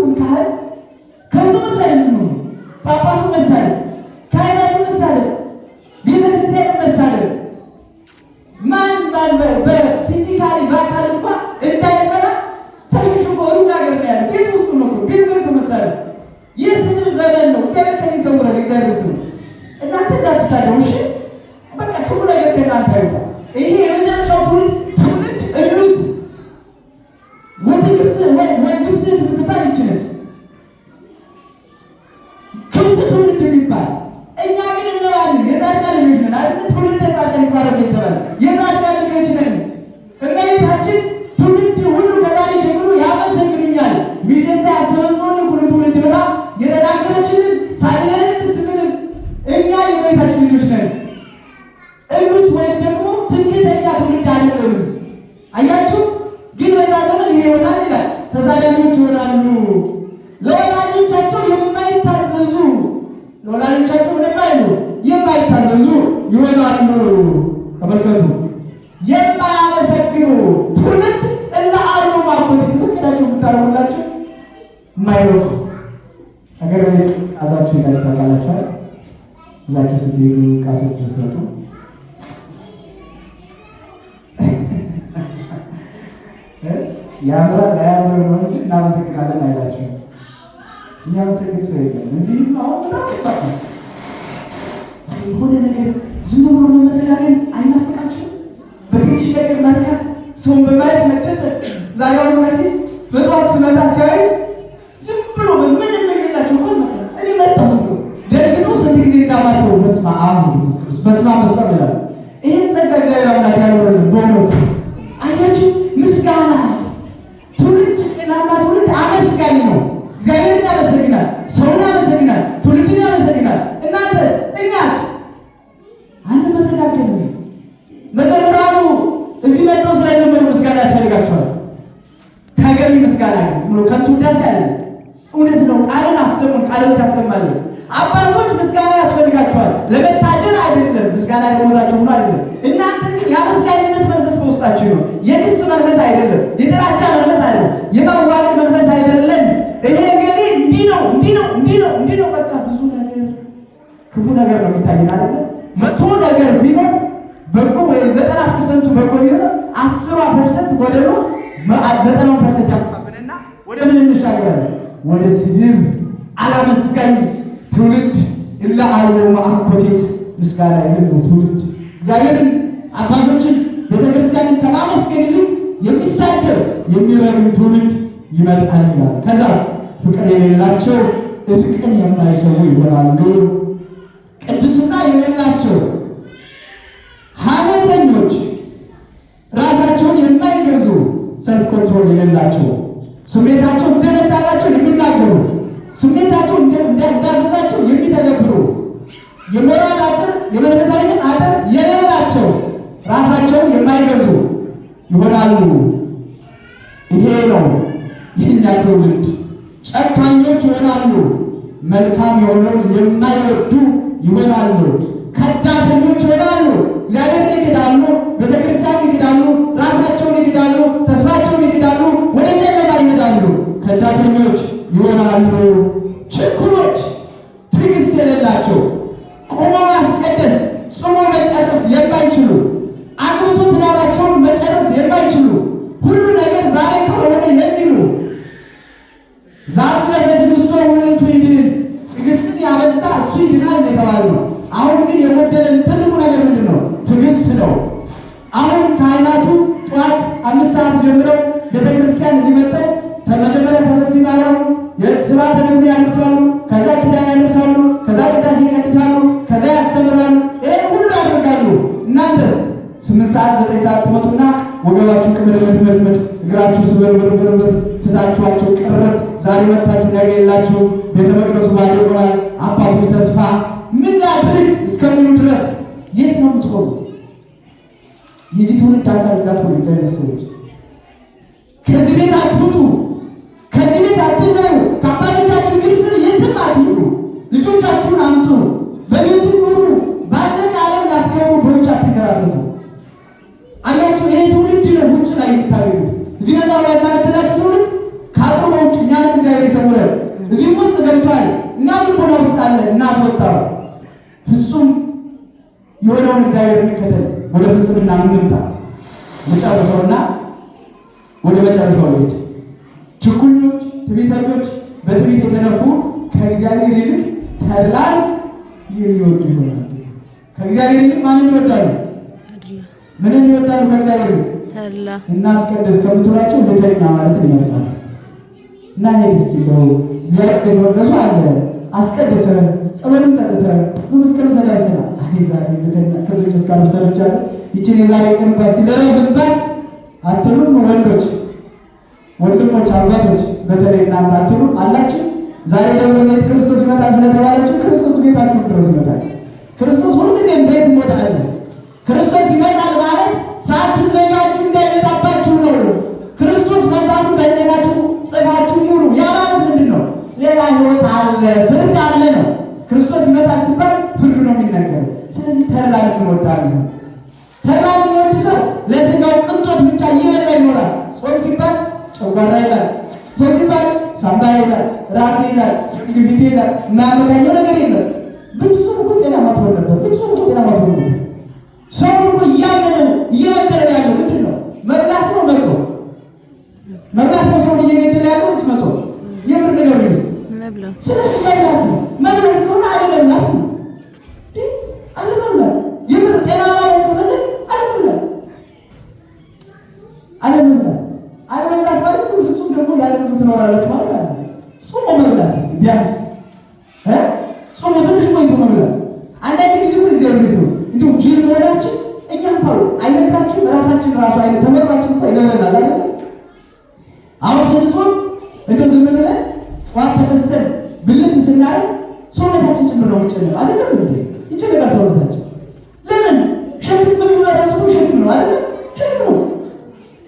እግዚአብሔር ስም እናንተ እንዳትሳደቡ እሺ። በቃ ክፉ ነገር ከእናንተ አይውጣ። ይሄ የመጨረሻው ትውልድ ትውልድ እሉት ወትግፍት ወግፍት የምትባል ይችላል ክፉ ትውልድ የሚባል። እኛ ግን እነማንን? የጻድቃን ልጆች ነን አይደል? ትውልድ የጻድቃን ይትባረክ የተባለ የጻድቃን ልጆች ነን። እመቤታችን ትውልድ ሁሉ ከዛሬ ጀምሮ ያመሰግኑኛል ሚዘሳ ያሰበጽሆን ሁሉ ትውልድ ብላ የተናገረችልን ሳሊለንን ቅድስት ምንም እኛ የእመቤታችን ልጆች ነን። እሉት ወይም ደግሞ ትምክህተኛ ትውልድ አይደለንም። አያችሁ፣ ግን በዛ ዘመን ይሄ ይሆናል ይላል። ተሳዳቢዎች ይሆናሉ፣ ለወላጆቻቸው የማይታዘዙ፣ ለወላጆቻቸው ምንም አይሉ የማይታዘዙ ይሆናሉ። ተመልከቱ፣ የማያመሰግኑ ትውልድ እለ አልቦ ማጎት የተፈቀዳቸው የምታደርጉላቸው የማይወቁ። ሀገር ቤት ቃዛችሁ ሄዳችሁ ታውቃላችኋል? እዛችሁ ስትሄዱ ዕቃ ስትሰጡ ያምራል አያምርም ነው እንጂ እናመሰግናለን አይላችሁም። የሚያመሰግን ሰው የለም። እዚህም አሁን በጣም ከባድ ነው። የሆነ ነገር ዝም ብሎ መመሰጋገን አይናፍቃችሁም? በትንሽ ነገር መርካት፣ ሰውን በማየት መደሰት። ዛሬ አሁን ቀሲስ በጠዋት ስመጣ ሲያዩ ዝም ብሎ ምንም የሌላቸው እኮ መጣ እኔ መጣሁ ዝም ብሎ ደንግጠው ስንት ጊዜ እንዳማተው በስመ አብ ወመንፈስ ቅዱስ በስመ አብ በስመ አብ ይላሉ። ይህን ጸጋ እግዚአብሔር አምላክ ያኖረልን በእውነቱ። አያችሁ፣ ምስጋና ትውልድ ጤናማ ትውልድ አመስጋኝ ነው። እግዚአብሔርን ያመሰግናል፣ ሰውን ያመሰግናል፣ ትውልድን ያመሰግናል። እናንተስ እኛስ አንመሰጋገንም። መዘምራኑ እዚህ መጥተው ስለዘመሩ ምስጋና ያስፈልጋቸዋል። ተገቢ ምስጋና ግን ዝም ብሎ ከንቱ ውዳሴ አይደለም። እውነት ነው። ቃልን አሰሙን፣ ቃልን ታሰማለን። አባቶች ምስጋና ያስፈልጋቸዋል። ለመታጀር አይደለም፣ ምስጋና ደሞዛቸው ሆኖ አይደለም። እናንተ ግን የአመስጋኝነት መንፈስ በውስጣችሁ ነው። የክስ መንፈስ አይደለም፣ የጥላቻ መንፈስ አይደለም፣ የማዋረድ መንፈስ አይደለም። ይሄ ገሌ እንዲህ ነው እንዲህ ነው እንዲህ ነው እንዲህ ነው። በቃ ብዙ ነገር ክፉ ነገር ነው የሚታየን አይደለ? 100 ነገር ቢኖር በጎ ወይ 90%ቱ በጎ ቢሆን 10% ጎደሎ 90% ያጠፋብንና ወደ ምን እንሻገራለን? ወደ ስድብ። አላመስጋኝ ትውልድ እለ አልቦ አኮቴት ምስጋና የሌለው ትውልድ እግዚአብሔርን አባቶችን ቤተክርስቲያንን ከማመስገን ይልቅ የሚሳደብ የሚረግም ትውልድ ይመጣል ይላል። ከዛስ ፍቅር የሌላቸው እርቅን የማይሰሙ ይሆናሉ። ቅድስና የሌላቸው፣ ሐሜተኞች፣ ራሳቸውን የማይገዙ self control የሌላቸው፣ ስሜታቸው እንደመጣላቸው የሚናገሩ፣ ስሜታቸው እንዳዘዛቸው የሚተገብሩ፣ የሞራል አጥር የመንፈሳዊነት አጥር የሌላቸው፣ ራሳቸውን የማይገዙ ይሆናሉ። ይሄ ነው የእኛ ትውልድ። ጨካኞች ይሆናሉ። መልካም የሆነውን የማይወዱ ይሆናሉ። ከዳተኞች ይሆናሉ። እግዚአብሔርን ይክዳሉ፣ ቤተክርስቲያን ይክዳሉ፣ ራሳቸውን ይክዳሉ፣ ተስፋቸውን ይክዳሉ፣ ወደ ጨለማ ይሄዳሉ። ከዳተኞች ይሆናሉ። ችኩሎች፣ ትዕግስት የሌላቸው፣ ቆሞ ማስቀደስ ጾሞ መጨረስ የማይችሉ፣ አግብቶ ትዳራቸውን መጨረስ የማይችሉ፣ ሁሉ ነገር ዛሬ ካልሆነ የሚሉ። ዛዝነ በትዕግስቶ ውእቱ ይድን፣ ትዕግስትን ያበዛ እሱ ይድናል የተባልነው። አሁን ግን የጎደለን ትልቁ ነገር ምንድን ነው? ትዕግስት ነው። አሁን ካህናቱ ጠዋት 5 ሰዓት ጀምረው ቤተክርስቲያን እዚህ መጥተው መጀመሪያ ተፈሥሒ ማርያም የስብሐተ ነግህ ያደርሳሉ፣ ከዛ ኪዳን ያደርሳሉ፣ ከዛ ቅዳሴ ይቀድሳሉ፣ ከዛ ያስተምራሉ። ይህን ሁሉ ያደርጋሉ። እናንተስ 8 ሰዓት 9 ሰዓት ትመጡና ወገባችሁ ቅምድምድምድምድ እግራችሁ ስብርብርብርብር ትታችኋቸው ቅርት። ዛሬ መታችሁ ነገ የላችሁ። ቤተ መቅደሱ ባዶ ይሆናል። አባቶች ተስፋ ምን ላድርግ እስከሚሉ ድረስ የት ነው የምትሆኑት? የዚህ ትውልድ አካል እንዳትሆኑ እግዚአብሔር ሰዎች ከዚህ ቤት አትውጡ፣ ከዚህ ቤት አትለዩ። ከአባቶቻችሁ እግር ስር የትም አትሂዱ። ልጆቻችሁን አምጡ፣ በቤቱ ኑሩ። ባለቀ ዓለም ላትከብሩ በውጭ አትንከራተቱ። አያችሁ፣ ይሄ ትውልድ ነው ውጭ ላይ የምታገኙት። እዚህ መጽሐፍ ላይ የማነብላችሁ ትውልድ ከአጥሩ በውጭ እኛንም እግዚአብሔር ይሰውረን። እዚህም ውስጥ ገብቷል፣ እኛም ልቦና ውስጥ አለ። እናስወጣው። ፍጹም የሆነውን እግዚአብሔር እንከተል፣ ወደ ፍጽምና እንምጣ። መጨረሰውና ወደ መጨረሻው ልሂድ። ችኩሎች፣ ትዕቢተኞች፣ በትዕቢት የተነፉ፣ ከእግዚአብሔር ይልቅ ተድላን የሚወዱ ይሆናሉ። ከእግዚአብሔር ይልቅ ማንን ይወዳሉ? ተድላ። ምንን ይወዳሉ? ከእግዚአብሔር ይልቅ ተድላ። እናስቀድስ ከምትሏቸው ልተኛ ማለትን ይመርጣሉ። እና ሄድ እስቲ እንደው እግዚአብሔር ቤተ መቅደሱ አለ፣ አስቀድሰህ ጸበሉን ጠጥተህ በመስቀሉ ተዳብሰህ አይ ዛሬ ልተኛ፣ ከሰኞ እስከ ዓርብ ሰርቻለሁ፣ ይችን የዛሬ ቀን እንኳ እስቲ ልረፍባት አትሉም? ወንዶች፣ ወንድሞች፣ አባቶች በተለይ እናንተ አትሉም አላችሁ? ዛሬ ደብረ ዘይት ክርስቶስ ይመጣል ስለተባላችሁ ክርስቶስ ቤታችሁ ድረስ ይመጣል። ክርስቶስ ሁልጊዜም ቤት ቦታ አለ። ክርስቶስ ይመጣል ማለት ሳትዘጋጁ እንዳይመጣባችሁ ነው። ክርስቶስ መምጣቱን በሕሊናችሁ ጽፋችሁ ኑሩ። ያ ማለት ምንድን ነው? ሌላ ሕይወት አለ፣ ፍርድ አለ ነው። ክርስቶስ ይመጣል ሲባል ፍርዱ ነው የሚነገረው። ስለዚህ ተድላን እንወዳለን። ተድላን የሚወድ ሰው ለስጋው ቅንጦት ብቻ እየበላ ይኖራል። ጾም ሲባል ጨጓራ ይላል፣ ሰው ሲባል ሳምባ ይላል፣ ራሴ ይላል፣ ግፊቴ ይላል። የማያመካኘው ነገር የለም። ብትጾም እኮ ጤናማ ትሆን ነበር። ብትጾም እኮ ጤናማ ትሆን ነበር። ሰውን እኮ እያመነ ነው እየመከረ ያለው ምንድን ነው? መብላት ነው መጾም? መብላት ነው ሰውን እየገደለ ያለው ወይስ መጾም? የምር ነገር ነው። መብላት። ስለዚህ መብላት ነው። መብላት ከሆነ አለመብላት ነው። አለመብላት፣ የምር ጤናማ መሆን ከፈለግን አለመብላት፣ አለመብላት። አለመብላት ማለት ፍጹም ደግሞ ያለ ምግብ ትኖራላችሁ ማለት አለ። ጾሞ መብላት እስኪ ቢያንስ ጾሞ ትንሽ ቆይቶ መብላት። አንዳንድ ጊዜ እኮ እግዚአብሔር ሰው እንዲሁ ጅል መሆናችን እኛ እንኳን አይነግራችሁም፣ ራሳችን ራሱ አይነት ተፈጥሯችን እንኳን ይነግረናል አይደል? አሁን ስንጾም እንደው ዝም ብለን ጠዋት ተነስተን ብልት ስናደርግ ሰውነታችን ጭምር ነው የሚጨነቀው፣ አይደለም እንዴ? ይጨነቃል ሰውነታችን። ለምን? ሸክም፣ ምግብ በራሱ ሸክም ነው አይደለም? ሸክም ነው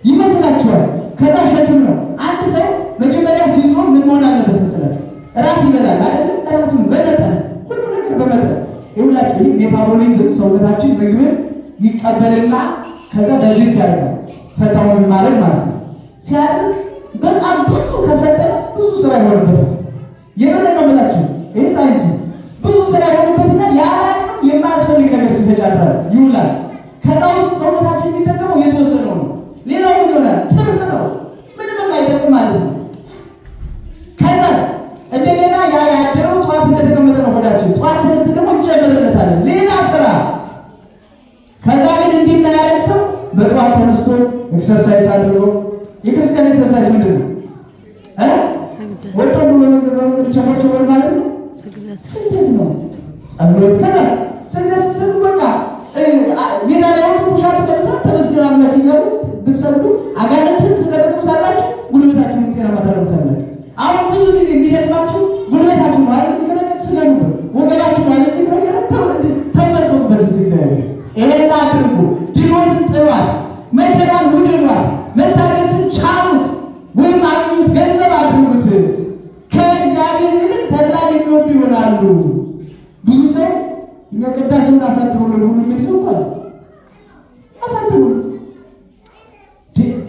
ይመስላችኋል። ከዛ ሸክም ነው። አንድ ሰው መጀመሪያ ሲጾም ምን መሆን አለበት መሰላችሁ? እራት ይበላል አይደለም? እራቱን በመጠን፣ ሁሉ ነገር በመጠን። ይኸውላችሁ ይህ metabolism ሰውነታችን ምግብን ይቀበልና ከዛ digest ያደርጋል። ፈታውን ማድረግ ማለት ነው። ሲያደርግ በጣም ብዙ ከሰጠነው ብዙ ስራ ይሆንበታል። የምር ነው የምላችሁ፣ ይሄ ሳይንሱ። ብዙ ስራ ይሆንበትና ያለ አቅም የማያስፈልግ ነገር ሲፈጭ ያድራል፣ ይውላል። ከዛ ውስጥ ሰውነታችን የሚጠቀመው የተወሰነው ነው። ሌላው ምን ይሆናል? ትርፍ ነው፣ ምንም የማይጠቅም ማለት ነው። ከዛስ እንደገና ያ ያደረው ጠዋት እንደተቀመጠ ነው ሆዳችን። ጠዋት ተነስተን ደግሞ እንጨምርለታለን ሌላ ስራ። ከዛ ግን እንዲህ ሰው በጠዋት ተነስቶ exercise አድርጎ፣ የክርስቲያን exercise ምንድን ነው? ስግደት። ወጣ በመንገድ በመንገድ ቸፈር ቸፈር ማለት ነው። ስግደት። ስግደት ነው። ጸሎት። ከዛ ስግደት ስትሰግዱ በቃ ሜዳ ላይ ወጡ push up ከመስራት ተመስገን አምላክ እያሉ ብትሰግዱ አጋንንትን ትቀጠቅጡታላችሁ፣ ጉልበታችሁን ጤናማ ታደርጉታላችሁ። አሁን ብዙ ጊዜ የሚደክማችሁ ጉልበታችሁ ነው አይደል? የሚቀጠቀጥ ስገዱበት፣ ወገባችሁ ነው አይደል? የሚረገረግ ተመርቀቁበት። እስቲ እግዚአብሔር ይሄን አድርጉ። ድሎትን ጥሏት፣ መከራን ውደዷት፣ መታገስን ቻሉት ወይም አግኙት፣ ገንዘብ አድርጉት። ከእግዚአብሔር ይልቅ ተድላን የሚወዱ ይሆናሉ። ብዙ ሰው እኛ ቅዳሴውን አሳጥሩልን ሁሉ የሚል ሰው እኮ አለ። አሳጥሩልን።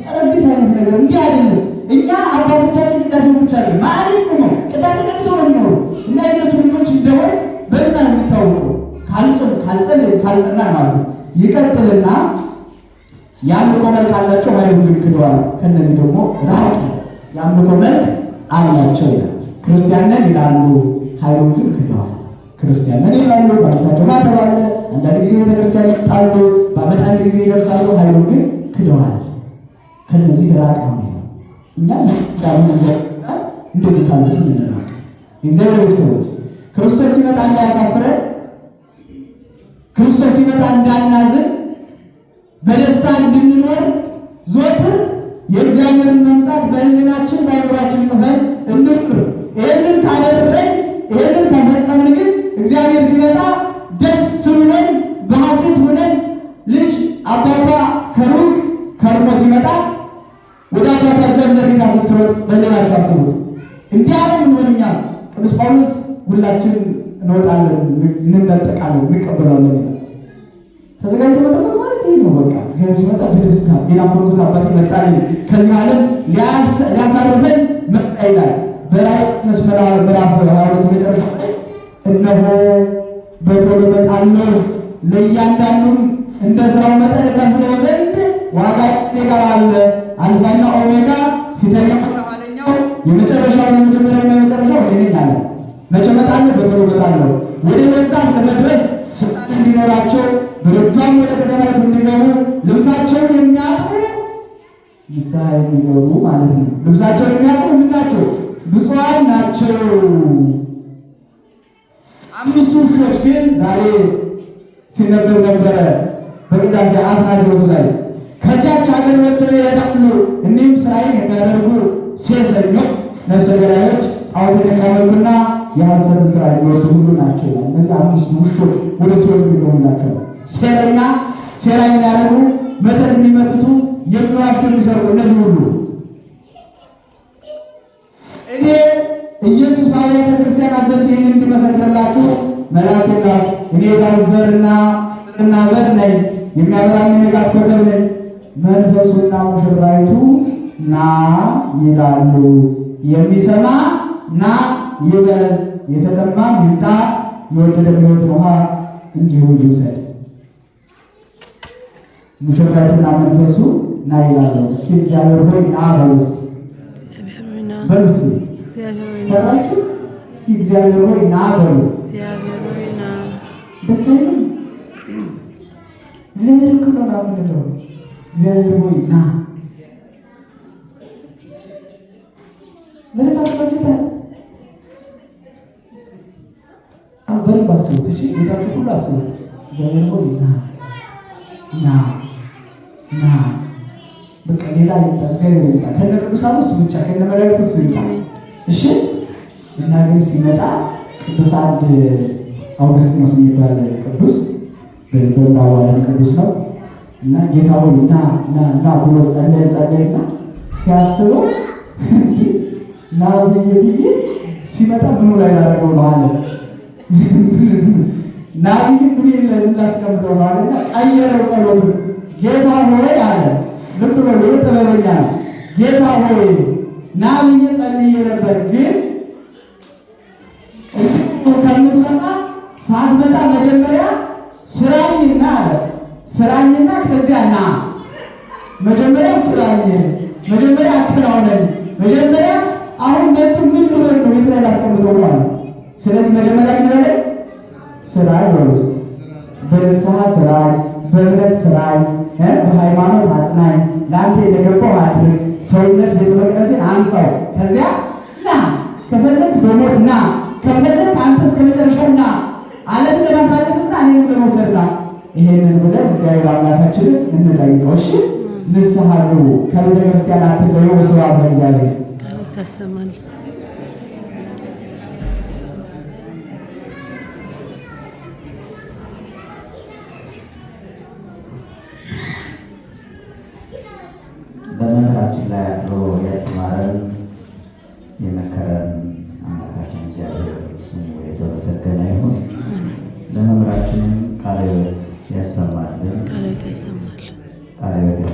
ኧረ እንዴት አይነት ነገር! እንዲህ አይደለም። እኛ አባቶቻችን ቅዳሴውን ብቻ አይደለም ማዕሌት ቆመው ቅዳሴ ቀድሰው ነው የሚኖሩ እና የእነሱ ልጆች እንደሆን በምን ነው የሚታወቀው? ካልጾም፣ ካልጸለይን፣ ካልጸናን ማለት ነው። ይቀጥልና የአምልኮ መልክ አላቸው፣ ኃይሉን ግን ክደዋል። ከእነዚህ ደግሞ ራቅ። የአምልኮ መልክ አላቸው ይላል። ክርስቲያን ነን ይላሉ፣ ኃይሉን ግን ክደዋል። ክርስቲያን ነን ይላሉ፣ ባለታቸው ማተብ አለ። አንዳንድ ጊዜ ቤተክርስቲያን ይመጣሉ፣ በዓመት አንድ ጊዜ ይደርሳሉ፣ ኃይሉን ግን ክደዋል። ከነዚህ ራቅ ነው የሚለው። እኛ እንዳሉ እንደዚህ ካሉት እንራቅ። የእግዚአብሔር ቤተሰቦች፣ ክርስቶስ ሲመጣ እንዳያሳፍረን፣ ክርስቶስ ሲመጣ እንዳናዝን፣ በደስታ እንድንኖር ዘወትር የእግዚአብሔርን መምጣት በሕሊናችን በአእምሯችን ጽፈን እንኑር። ይህንን ካደረግን፣ ይህንን ከፈጸምን ግን እግዚአብሔር ሲመጣ ደስ ብሎን በሐሴት ሆነን ልጅ አባቷ ከሩቅ ከርሞ ሲመጣ ወደ አባቷ እጇን ዘርግታ ስትሮጥ በሕሊናችሁ አስቡት። እንዲያ ነው የምንሆን እኛ። ቅዱስ ጳውሎስ ሁላችን እንወጣለን፣ እንነጠቃለን፣ እንቀበላለን ይላል። ተዘጋጅቶ መጠበቅ ማለት ይህ ነው። በቃ እግዚአብሔር ሲመጣ በደስታ የናፈቅሁት አባቴ መጣልኝ፣ ከዚህ ዓለም ሊያሳርፈን መጣ ይላል። በራእይ ምዕራፍ 22 መጨረሻ ላይ እነሆ በቶሎ እመጣለሁ፣ ለእያንዳንዱም እንደ ስራው መጠን እከፍለው ዘንድ ዋጋ ከእኔ ጋር አለ። አልፋና ኦሜጋ፣ ፊተኛውና ኋለኛው፣ የመጨረሻውን የመጀመሪያውና የመጨረሻው እኔ ነኝ አለ። መቼ እመጣለሁ? በቶሎ እመጣለሁ። ወደ ሕይወት ዛፍ ለመድረስ ስልጣን እንዲኖራቸው በደጇም ወደ ከተማይቱ እንዲገቡ ልብሳቸውን የሚያጥቡ ንስሐ የሚገቡ ማለት ነው። ልብሳቸውን የሚያጥቡ ምን ናቸው? ብፁዓን ናቸው። አምስቱ ውሾች ግን ዛሬ ሲነበብ ነበረ በቅዳሴ አትናቴዎስ ላይ ከዚያች ሀገር ወጥተው ይሄዳሉ። እኒህም ስራዬን የሚያደርጉ ሴሰኞች፣ ነፍሰ ገዳዮች፣ ጣዖትን የሚያመልኩና የሐሰትን ስራ የሚወዱ ሁሉ ናቸው ይላል። እነዚህ አምስቱ ውሾች ወደ ሲኦል የሚገቡ ናቸው። ሴረኛ፣ ሴራ የሚያደርጉ፣ መተት የሚመትቱ፣ የሚዋሹ፣ የሚሰርቁ እነዚህ ሁሉ እኔ ኢየሱስ በአብያተ ክርስቲያናት ዘንድ ይህንን እንዲመሰክርላችሁ መልአኬን ላክሁ። እኔ የዳዊት ዘርና ዘር ነኝ፣ የሚያበራም የንጋት ኮከብ ነኝ። መንፈሱና ሙሽራይቱ ና ይላሉ። የሚሰማ ና ይበል፣ የተጠማም ይምጣ፣ የወደደም የሕይወትን ውሃ እንዲሁ ይውሰድ። ሙሽራይቱና መንፈሱ ና ይላሉ። እስኪ እግዚአብሔር ሆይ ና በሉ እስኪ እግዚአብሔር ሆይ ና። በሉ እስኪ እግዚአብሔር ሆይ ና። ፈራችሁ? እስኪ እግዚአብሔር ሆይ ና በሉ። እግዚአብሔር ሆይ ና። ደስ አይልም? እግዚአብሔር እኮ ነው ና የምንለው። እግዚአብሔር ሆይ ና። በደንብ አስባችሁታል? አሁን በደንብ አስቡት። እሺ ቤታችሁ ሁሉ አስቡት። እግዚአብሔር ሆይ ና ና ና። በቃ ሌላ ይምጣ፣ እግዚአብሔር ይምጣ። ከነ ቅዱሳኑ እሱ ብቻ፣ ከነ መላእክቱ እሱ ይምጣ። እሺ እና ግን ሲመጣ ቅዱስ አንድ አውግስጢኖስ የሚባል ቅዱስ በዚህ በምዕራቡ ዓለም ቅዱስ ነው እና ጌታ ሆይ ና ና ና ብሎ ጸለየ ጸለየና ሲያስበው እንዴ ና ብዬ ብዬ ሲመጣ ምኑ ላይ ላደርገው ነው አለ። ና ብዬ ምን ላስቀምጠው ነው አለና ቀየረው ጸሎቱን። ጌታ ሆይ አለ። ልብ በሉ ይህ ጥበበኛ ነው። ጌታ ሆይ ና ብዬ ጸልዬ ነበር ግን እንዲሁ ከምትመጣ ሳትመጣ መጀመሪያ ስራኝና አለ። ስራኝና ከዚያ ና። መጀመሪያ ስራኝ፣ መጀመሪያ አከናውነኝ፣ መጀመሪያ አሁን መጡ ምን ልሆን ነው? የት ላይ ላስቀምጠው ነው አለ። ስለዚህ መጀመሪያ ምን በለኝ? ስራኝ በሉ እስኪ። በንስሐ ስራኝ፣ በእምነት ስራኝ፣ በሃይማኖት አጽናኝ፣ ለአንተ የተገባው አድርግ፣ ሰውነት ቤተ መቅደሴን አንጻው፣ ከዚያ ና። ከፈለክ በሞት ና፣ ከፈለክ አንተ እስከ መጨረሻው ና፣ ዓለምን ለማሳለፍና እኔንም ለመውሰድ ና። ይሄንን ብለን እግዚአብሔር አምላካችንን እንጠይቀው። እሺ ንስሐ ግቡ፣ ከቤተ ክርስቲያን አትለዩ። ወስብሐት ለእግዚአብሔር። ቃል ታሰማል። በመምህራችን ላይ አድሮ ያስተማረን የመከረን አምላካችን እግዚአብሔር ስሙ የተመሰገነ ይሁን። ለመምህራችንም ቃለ ሕይወት ያሰማልን፣ ቃል ያሰማል። ቃለ ሕይወት